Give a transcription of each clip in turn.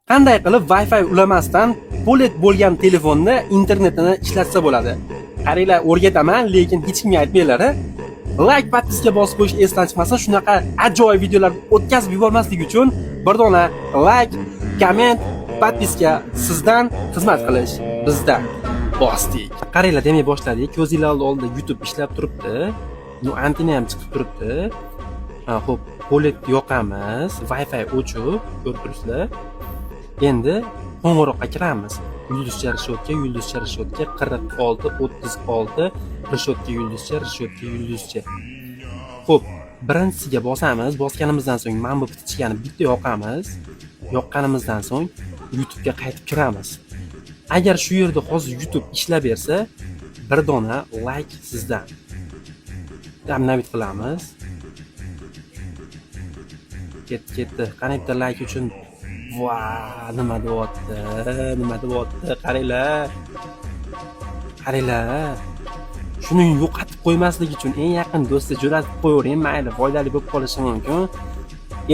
Qanday qilib Wi-Fi ulamasdan Polet bo'lgan telefonni internetini ishlatsa bo'ladi? Qaranglar, o'rgataman, lekin hech kimga aytmanglar. A? Like, подписка bosib qo'yish esdan chiqmasin. Shunaqa ajoyib videolarni o'tkazib yubormaslik uchun bir dona like, komment, подписка sizdan, xizmat qilish bizdan. Bosdik. Qaranglar, demak, boshladik. Ko'zinglar oldida YouTube ishlab turibdi. Ну, antenna ham chiqib turibdi. Ha, xo'p, Polet yoqamiz, Wi-Fi o'chib, ko'rib turibsizlar. Endi qo'ng'iroqqa kiramiz. Yulduzcha решётка, yulduzcha решётка, 46 36 решётка, yulduzcha решётка, yulduzcha. Xo'p, birinchisiga bosamiz. Bosganimizdan so'ng mana bu птичка ni bitta yoqamiz. Yoqqanimizdan so'ng YouTube'ga qaytib kiramiz. Agar shu yerda hozir YouTube ishlab bersa, bir dona like sizdan. Обновить qilamiz. Ketdi, ketdi. Qani, bitta like uchun. Va, nima deyapti? Nima deyapti? Qaranglar. Qaranglar. Shuni yo'qotib qo'ymaslik uchun eng yaqin do'stga jo'natib qo'yavering, mayli, foydali bo'lib qolishi mumkin.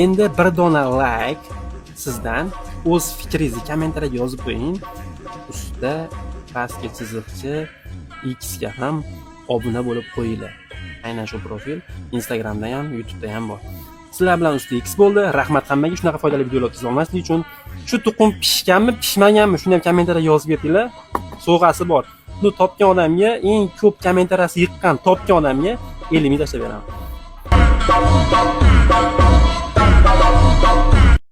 Endi bir dona like sizdan, o'z fikringizni kommentariyaga yozib qo'ying. Ustida pastki chiziqchi X ga ham obuna bo'lib qo'yinglar. Aynan shu profil Instagramda ham, YouTube'da ham bor. Sizlar bilan Usta X bo'ldi. Rahmat hammaga, shunaqa foydali videolar o'tkaza olmaslik uchun. Shu tuxum pishganmi, pishmaganmi, shuni ham kommentariyaga yozib ketinglar. Sovg'asi bor. Buni topgan odamga, eng ko'p kommentariyasi yiqqan, topgan odamga 50 ming tashlab beraman.